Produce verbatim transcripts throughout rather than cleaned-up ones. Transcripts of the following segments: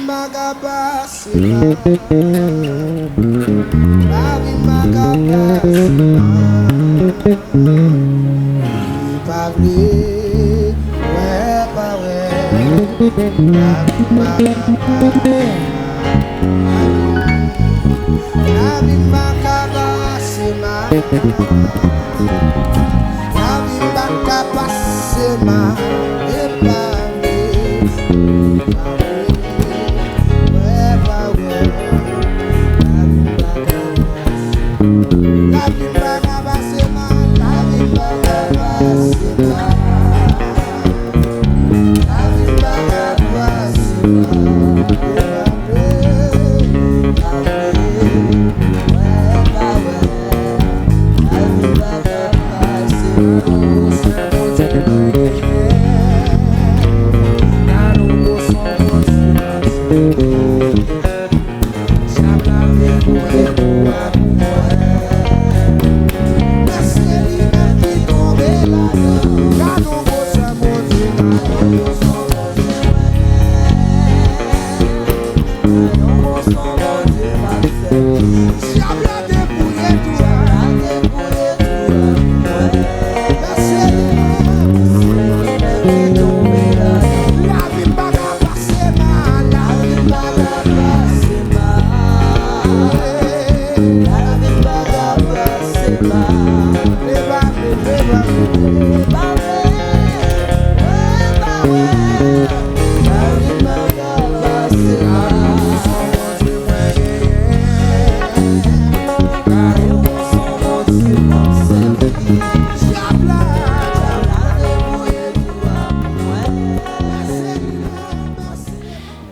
pa ka pase mal. Lavi m pa ka pase mal. Li pa vle wè, pa wè. Lavi m pa ka pase mal. Lavi m pa ka pase mal. Lavi m pa ka pase mal. E pa vle, pa vle. Wè, pa wè. Lavi m pa ka pase mal. Lavi m pa ka pase mal. Lavi m pa ka pase mal.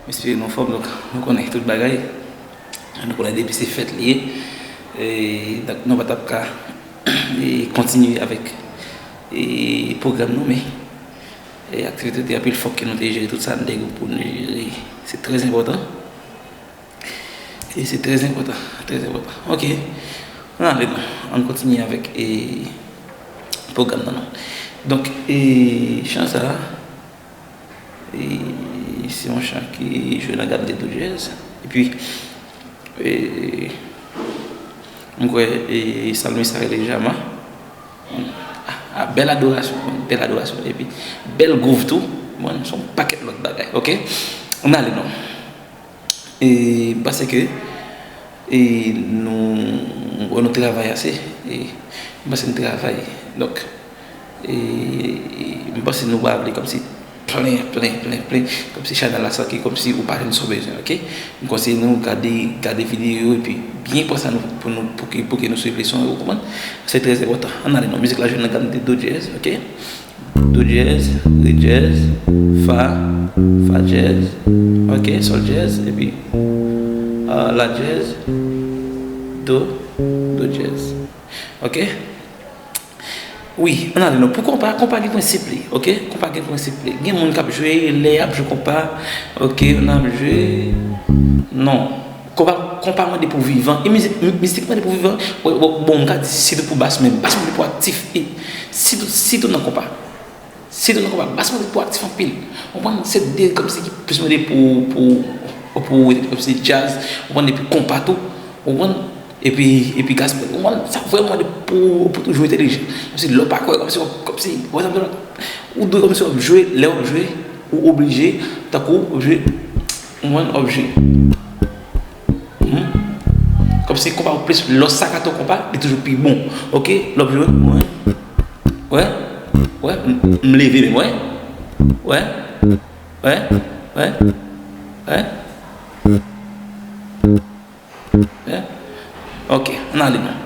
M espere nou anfòm, donk, nou konnen tout bagay. Nou konnen depi se fèt li ye. E, donk, nou pa t ap ka, e, kontinye avèk, e, pwogram nou, men, e, aktivite te anpil, fòk ke nou te jere tout sa nou te gen pou nou jere. Se trè enpòtan. E se trè enpòtan, trè enpòtan. Ok. Ann ale non. Ann kontinye avèk, e, pwogram nan non. Donk, e, chan sa a, e, se yon chan ki jwe nan gam de do dyèz. Epi, e, m kwè, e, salmis sa rele Jama. A, a, bèl adorasyon, bèl adorasyon. Epi, bèl gwouv tou. Bon, se yon pakèt lòt bagay. Ok? Ann ale non. E, m panse ke, e, nou, wè, nou travay ase. E, m panse nou travay. Donk, e, m panse nou pa vle kòmsi plen, plen, plen, plen. Kòmsi chanèl la santi kòmsi ou pa jwenn sa w bezwen, ok? M konseye nou gade, gade videyo yo epi byen panse a nou pou nou, pou ke, pou ke nou swiv leson yo, ou konprann? Se trè enpòtan. Ann ale non, mizik la jwe nan gam de do dyèz, ok? Do dyèz, re dyèz, fa, fa dyèz, ok, sòl dyèz, epi, ah, la dyèz, do, do dyèz. Ok? Wi, ann ale non. Pou konpa, konpa gen prensip li, ok? Konpa gen prensip li. Gen moun k ap jwe, lè y ap jwe konpa, ok, n ap jwe, non. Konpa, konpa mande pou vivan. E mizik, mi-, mizik mande pou vivan. Bon, bon, bon, m ka di sitou pou bas, men bas mande pou aktif. E sitou, sitou nan konpa. Sitou nan konpa, bas mande pou aktif anpil. Ou konprann? Se de kòmsi ki plis mande pou, pou, pou kòmsi djaz. Ou konprann? Epi konpa tou. Ou konprann? Epi, epi gaspèl. Ou konprann? Sa vrèman mande pou, pou toujou entèlijan. Kòmsi lè w pa kwè, kòmsi, kòmsi, ou dwe kòmsi w ap jwe, lè w ap jwe, ou oblije, tankou w ap jwe, ou konprann, w ap jwe. Hmm? Kòmsi konpa ou plis lè w sakato konpa, li toujou pi bon. Ok? Lè w ap jwe, wè. Wè? Wè? M, m leve menm, wè? Wè? Wè? Wè? Wè? Wè? Ok, ann ale non.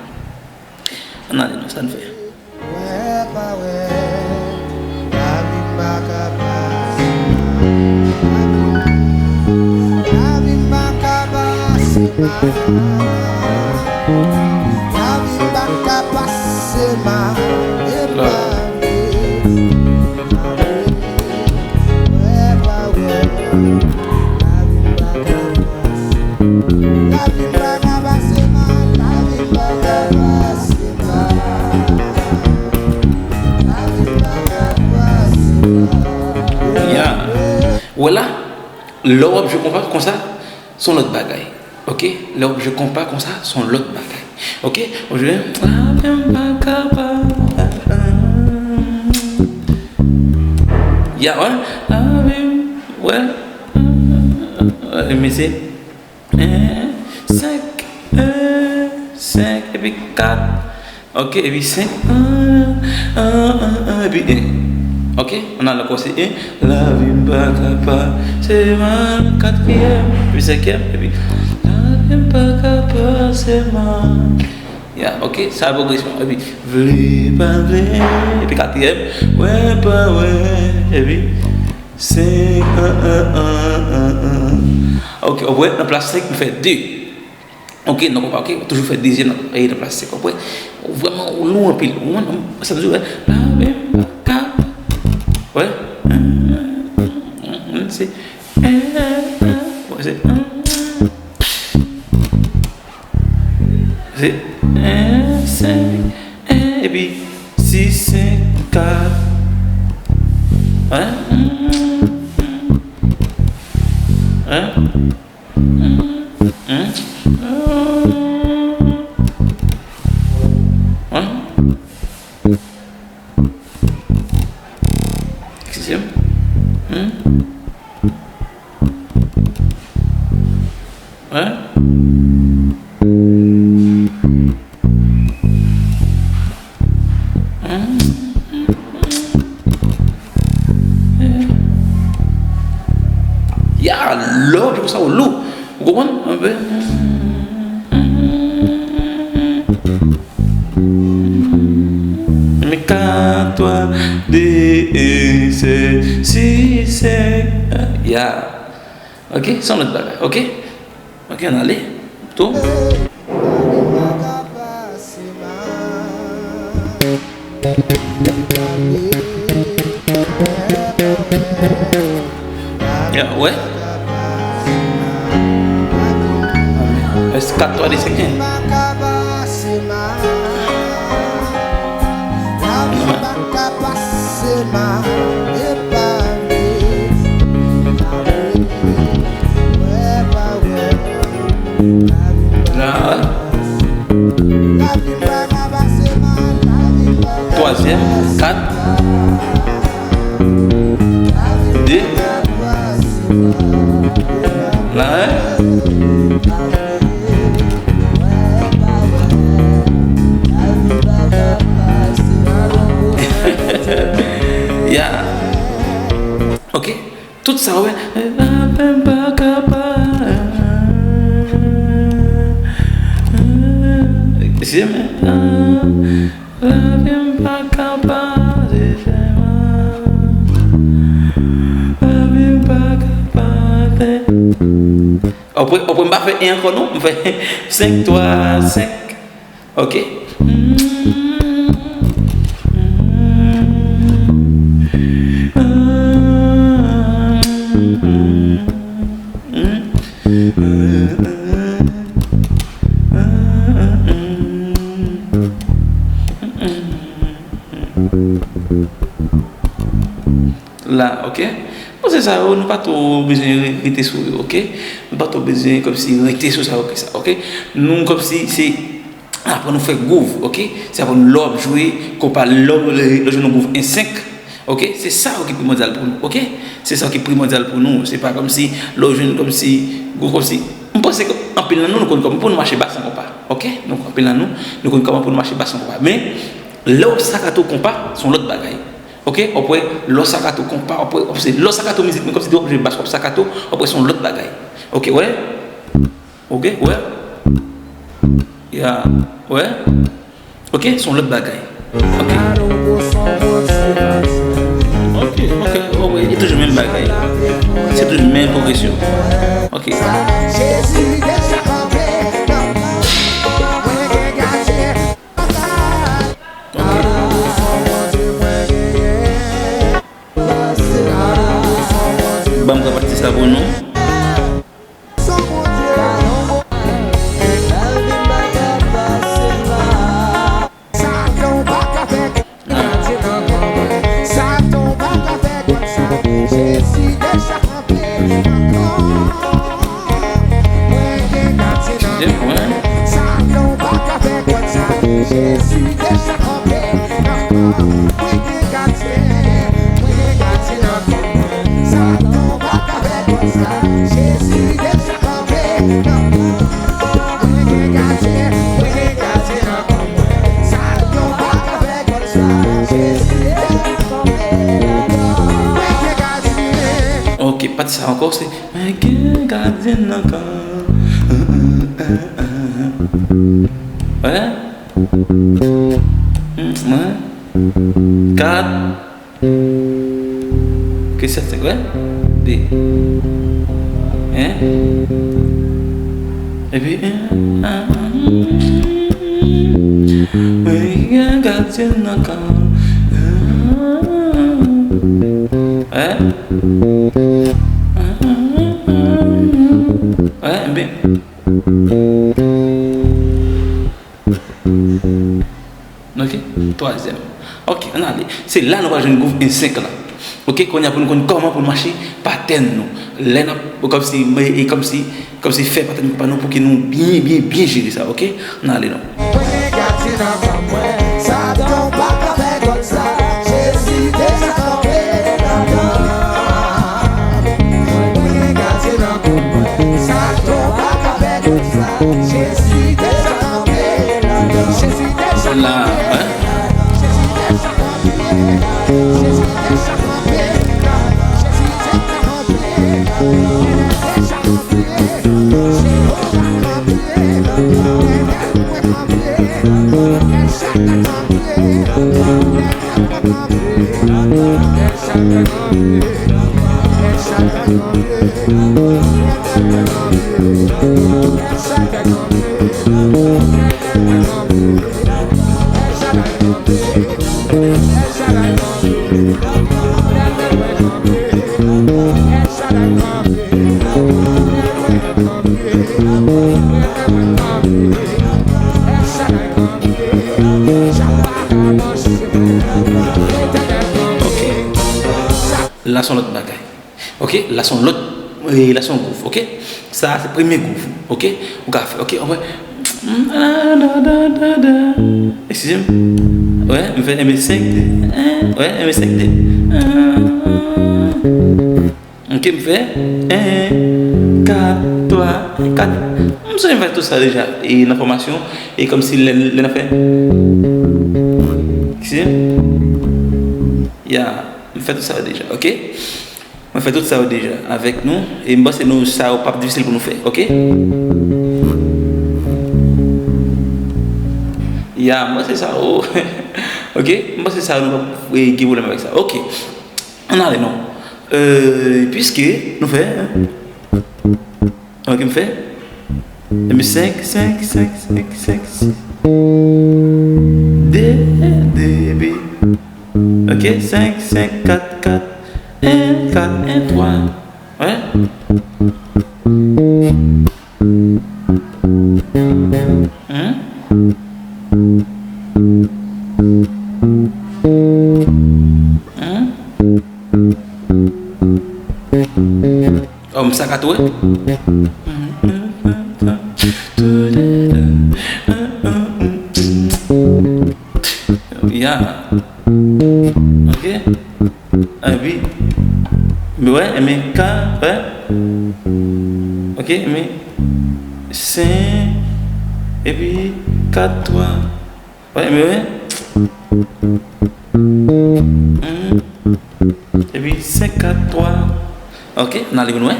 Ann ale non, sa n fè. Wè pa wè, lavi m pa ka pase mal. Lavi m pa ka pase mal. Lavi m pa ka pase mal. E pa vle, pa vle. Wè pa wè, lavi m pa ka pase mal. Lavi m pa ka pase mal. Lavi m pa ka pase mal. Lavi m pa ka pase mal. Ya. Wè la, Lè w ap jwe konpa konsa, se yon lòt bagay. Oke? Lè w ap jwe konpa konsa, se yon lòt bagay. Oke? W ap jwe, lavi m pa kapab. Ya, wè. Lavi m, wè. Mesye. En, senk, en, senk, epi kat. Oke, epi senk. An, an, an, an, epi en. Oke, ann al ankò, se en. Lavi m pa ka pase mal. Katriyèm, epi senkyèm, epi lavi m pa ka pase mal. Ya, oke, sa pwogresyon. Epi vle, pa vle. Epi katriyèm, wè, pa wè. Epi senk, an, an, an, an, an. Oke, w ap wè, nan plas senk, nou fè de. Oke, nan konpa, oke, toujou fè dezyèm nan, e nan plas senk, w ap wè. Ou vrèman, ou lou anpil. Ou wè, sa vle di, wè, lavi m pa ka. Wè. Se, wè, se, se en, senk, en, epi sis, senk, kat. Wè. Wè. Eskize m. Ya, lè w ap jwe konsa, ou lou. Ou konprann? Men kat, twa, de, en, sèt, sis, senk. Ya. Oke, se yon lòt bagay. Oke? Oke, ann ale. Tou. Ya, wè. Èske kat, twa, de, senk, en? La, wè. Twazyèm, kat, de. La, wè. Ya. Oke. Tout sa, wè. Lavi m pa kapab. Eskize m. Lavi m pa kapab. Lavi m pa kapab. Apre, apre m pa fè en ankò non, m fè senk, twa, senk. Oke. La, oke? Bon, se sa yo, nou pa twò bezwen re-, rete sou yo, oke? Nou pa twò bezwen kòmsi rete sou sa yo ke sa, oke? Nou kòmsi se aprann nou fè gwouv, oke? Se aprann lè w ap jwe konpa, lè w, lè w jwenn yon gwouv en senk, oke? Se sa yo ki primòdyal pou nou, oke? Se sa yo ki primòdyal pou nou. Se pa kòmsi lè w jwenn kòmsi gwouv kòmsi. M panse ke anpil nan nou, nou konn kòman pou nou mache ba san konpa, oke? Nou, anpil nan nou, nou konn kòman pou nou mache ba san konpa. Men, lè w ap sakato konpa, se yon lòt bagay. Oke, w ap wè, lè w sakato konpa, w ap wè, w ap se, lè w sakato mizik, men kòmsi w ap jwe bas, w ap sakato, w ap wè se yon lòt bagay. Oke, wè? Oke, wè? Ya, wè? Oke, se yon lòt bagay. Oke. Oke, oke, w ap wè, e toujou menm bagay. Se toujou menm pwogresyon. Oke. Ban m pran pati sa pou nou. Jezi deja kanpe nan kan mwen, gen gadyen, mwen gen gadyen nan kan mwen. Satan pa ka fè konsa. Jezi deja kanpe nan kan mwen, gen gadyen, mwen gen gadyen nan kan mwen. Satan pa ka fè konsa. Jezi deja kanpe nan kan mwen, gen gadyen. Ok, pati sa ankò, se mwen gen gadyen nan kan. Wè? Mwen. Kat. Ki sèt, senk, wè? De. En. Epi, en. Mwen gen gadyen nan kan. Wè? Wè, enben. Ok, twazyèm. Ok, ann ale. Se la nou pral jwenn gwouv en senk la. Ok, kounye a pou nou konn kòman pou nou mache patèn nou. Lè n ap, kòmsi, e, e kòmsi, kòmsi fè patèn pa nou pou ke nou byen, byen, byen jere sa, ok? Ann ale non. Mwen gen gadyen nan kan mwen, Satan pa ka fè konsa. Jezi deja kanpe nan kan. Mwen gen gadyen nan kan mwen, Satan pa ka fè konsa. Jezi deja kanpe nan kan. Jezi deja kanpe. Jezi deja kanpe. Jezi deja kanpe. Jezi deja kanpe. Ok. La se yon lòt bagay. Ok, la se yon lòt, e, la se yon gwouv, ok? Sa a se premye gwouv, ok? Ou ka fè, ok, ou wè. Eskize m. Wè, m fè enben senk, de, en, wè, enben senk, de. Ok, m fè en, kat, twa, kat. M sonje m fè tout sa deja, e nan fòmasyon, e kòmsi lè, lè n ap fè. Eskize m. Ya, m fè tout sa deja, ok? Mwen fè tout sa yo deja avèk nou, e m panse nou, sa yo p ap difisil pou nou fè, ok? Ya, m panse sa yo, ok? M panse sa yo, nou p ap, e, gen pwoblèm avèk sa. Ok. Ann ale non. Euh, piske nou fè, ok, m fè. Epi senk, senk, senk, senk, senk, sis. De, de, epi. Ok, senk, senk, kat, kat, en, kat, en, twa. Wè. Hein? Hein? Oh, m sa ka tou, wi. Ya. Ok. Epi, wè, enben, ka, wè. Ok, enben, senk, epi, kat, twa. Wè, men wè. Hmm. Epi senk, kat, twa. Ok, n ale pou nou wè.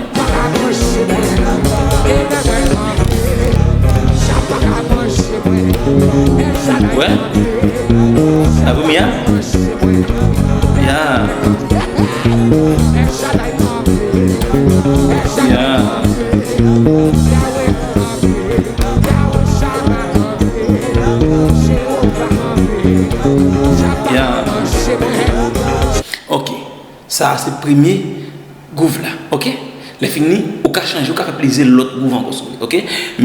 Wè. La premye a. Ya. Ya. Ya. Ok. Sa a se premye gwouv la. Ok. Lè fini, ou ka chanje, ou ka fè plizyè lòt gwouv ankò sou li. Ok.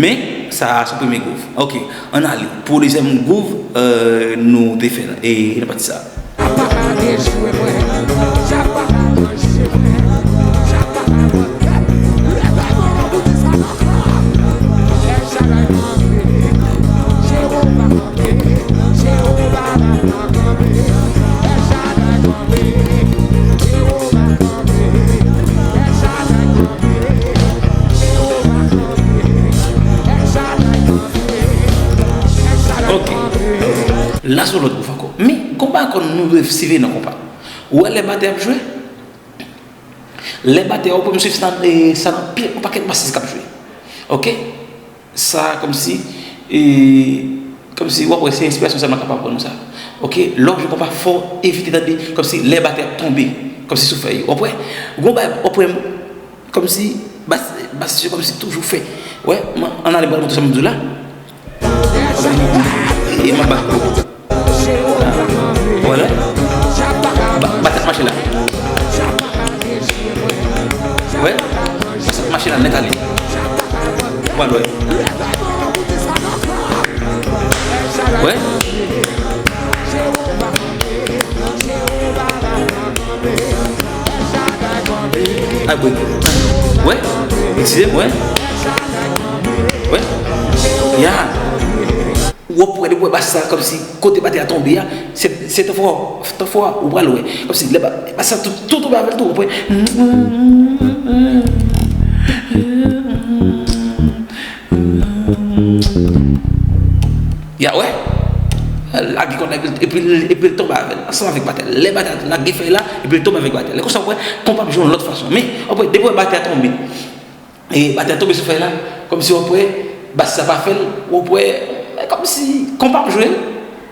Men, sa a se premye gwouv. Ok. Ann ale. Pou dezyèm gwouv, euh, nou te fè la. E nan pati sa a. Sa se yon lòt gwouv ankò. Men, konpa ankò nou dwe siveye nan konpa. Ou wè lè batè ap jwe? Lè batè, ou pran m swiv sa, e, sa nan pye, yon pakèt basis k ap jwe. Oke? Sa, kòmsi, e, kòmsi, w ap wè, se enspirasyon sèlman k ap aprann nou sa. Oke? Lè w ap jwe konpa, fò w evite tande, kòmsi, lè batè ap tonbe, kòmsi sou fèy yo. W ap wè? Gon bagay, w ap wè, kòmsi, bas, basis yo, kòmsi, toujou fè. Wè, m, ann ale, m pral montre sa m di w la. E m ap bat. Wè la. Ba, ba tèt mache la. Wè. Mache la nèt ale. Wè, wè. Wè. Ay, bwe. Wè. Eskize m, wè. Wè. Ya. Ou ap wè, depi w wè bas sa, kòmsi kote batè a tonbe a, se, se tan fò, tan fò a, ou pral wè. Kòmsi lè ba, bas sa tou, tou tonbe avè l tou, w ap wè. Ya wè? Lage kòd la, epi, epi, epi l tonbe avè l, ansanm avèk batè. Lè batè a lage fèy la, epi l tonbe avèk batè. Lè konsa, w ap wè, konpa ap jwe yon lòt fason. Men, w ap wè, depi w wè batè a tonbe, e batè a tonbe sou fèy la, kòmsi w ap wè, bas sa pa fè l, w ap wè, e kòmsi konpa ap jwe,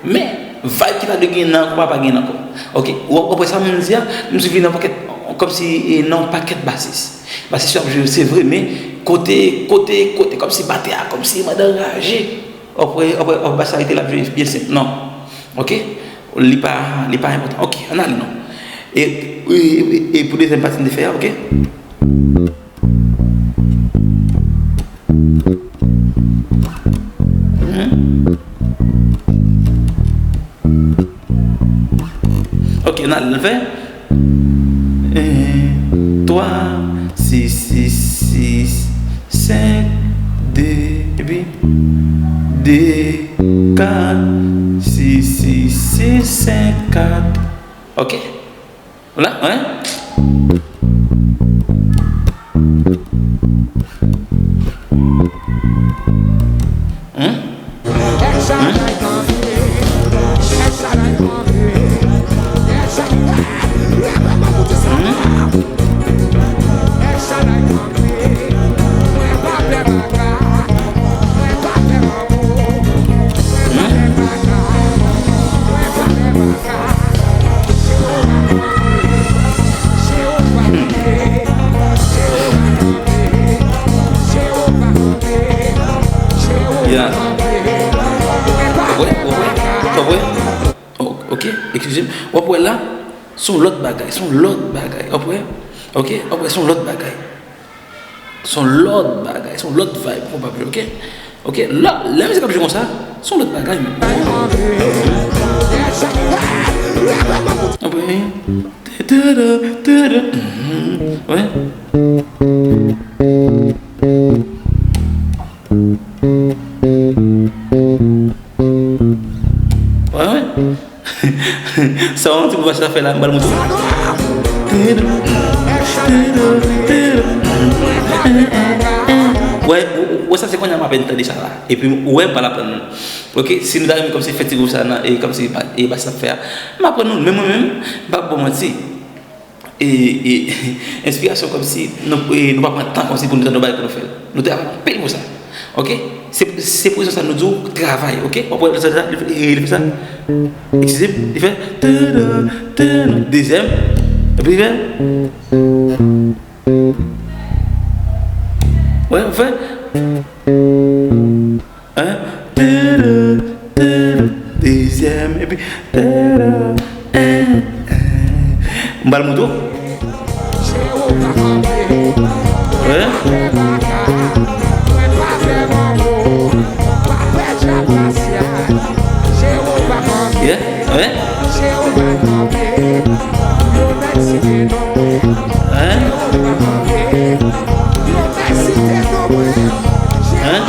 men vibe ki ta dwe genyen nan konpa pa genyen ankò. Oke, w ap, w ap wè sa m di a, m swiv li nan pakèt, kòmsi, e, nan yon pakèt basis. Basis yo ap jwe, se vre, men kote, kote, kote, kòmsi batè a, kòmsi mande anraje. W ap wè, w ap wè, w ap wè bas sa rete l ap jwe byen senp. Non. Oke? Li pa, li pa enpòtan. Oke, ann ale non. E, e, e, e pou dezyèm pati m te fè a, oke? Ok, n al fè. En, twa, sis, sis, sis, senk, de, epi de, kat, sis, sis, sis, senk, kat. Ok? Ou la, wi? Wi? Wi? Ya. Wè, wè, wè. Sa w wè? O-, ok, eskize m. W ap wè la, se yon lòt bagay, se yon lòt bagay. W ap wè? Ok, w ap wè, se yon lòt bagay. Se yon lòt bagay, se yon lòt vibe, konpa, ok? Ok, la, lè mizik ap jwe konsa, se yon lòt bagay, men. Apre, mhm, wè. Wè, wè. Sa w ti pou sa fè la, m pral montre w. Wè, wè, sa se kounye a m apèn tande sa la. Epi, wè, m pral aprann nou. Ok, si nou ta renmen kòmsi fè ti gwouv sa nan, e kòmsi ba, e bas sa fè a, m aprann nou. Men mwen menm, m p ap ba w manti. E, e, enspirasyon kòmsi nou, e, nou pa pran tan kòmsi pou nou tande yon bagay pou nou fè l. Nou travay anpil pou sa. Ok? Se, se pou rezon sa nou di w travay, ok? W ap wè sa, sa, li, li fè sa. Eskize m, li fè. Dezyèm. Epi li fè. Wè, w fè. Hein? Dezyèm, epi. M pral montre w. Hein? Yeah, hein? Hein? Hein?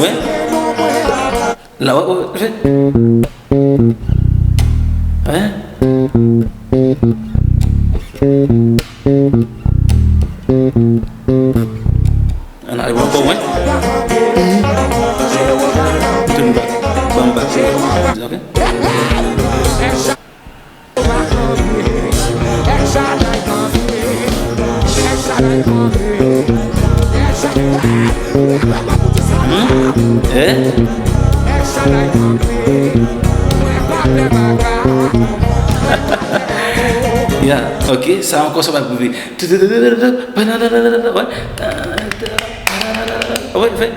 Wè? La, wè, wè, wè. Hein? Ann ale ankò, wè. Tounen bak. Ban m bak. Hmm? Eh? Ya, ok, sa ankò sa va pwouve. Wè. Wè, fè.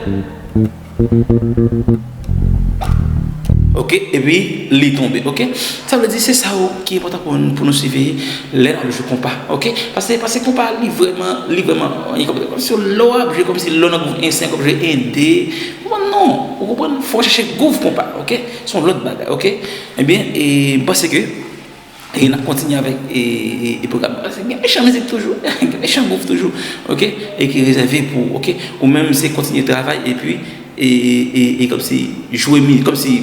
Ok, epi li tonbe, ok? Sa vle di se sa yo ki enpòtan pou nou, pou nou siveye lè n ap jwe konpa, ok? Paske, paske konpa li vrèman, li vrèman, li kòm, kòm si lè w ap jwe, kòm si lè w nan gwouv en senk, w ap jwe en de, ou konprann non, ou konprann, fò w chèche gwouv konpa, ok? Se yon lòt bagay, ok? Ebyen, e, m panse ke e n ap kontinye avèk e, e, e pwogram nan. Gen mechan mizik toujou, gen mechan gwouv toujou, ok? E ki rezève pou, ok? Ou menm se kontinye travay epi e, e, e kòmsi jwe mi, kòmsi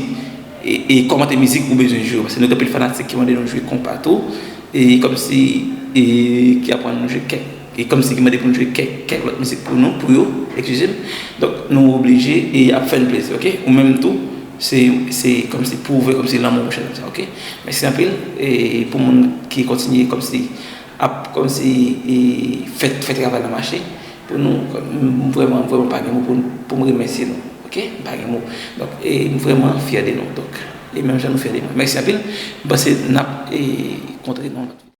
e, e kòmante mizik ou bezwen jwe. Paske nou gen anpil fanatik ki mande nou jwe konpa tou, e kòmsi e, ki aprann nou jwe kèk, e kòmsi ki mande pou nou jwe kèk, kèk lòt mizik pou nou, pou yo, eskize m. Donk, nou oblije e ap fè n plezi, ok? Ou menm tou, se, se kòmsi pwouve kòmsi lanmou pou chèlbè sa, ok? Mèsi anpil e pou moun ki kontinye kòmsi ap kòmsi e fè, fè travay la mache pou nou, m vrèman, m vrèman pa gen mo pou, pou m remèsye nou, ok? M pa gen mo. Donk, e m vrèman fyè de nou, donk, e menm jan nou fyè de mwen. Mèsi anpil, m panse n ap e kontre nan yon lòt videyo.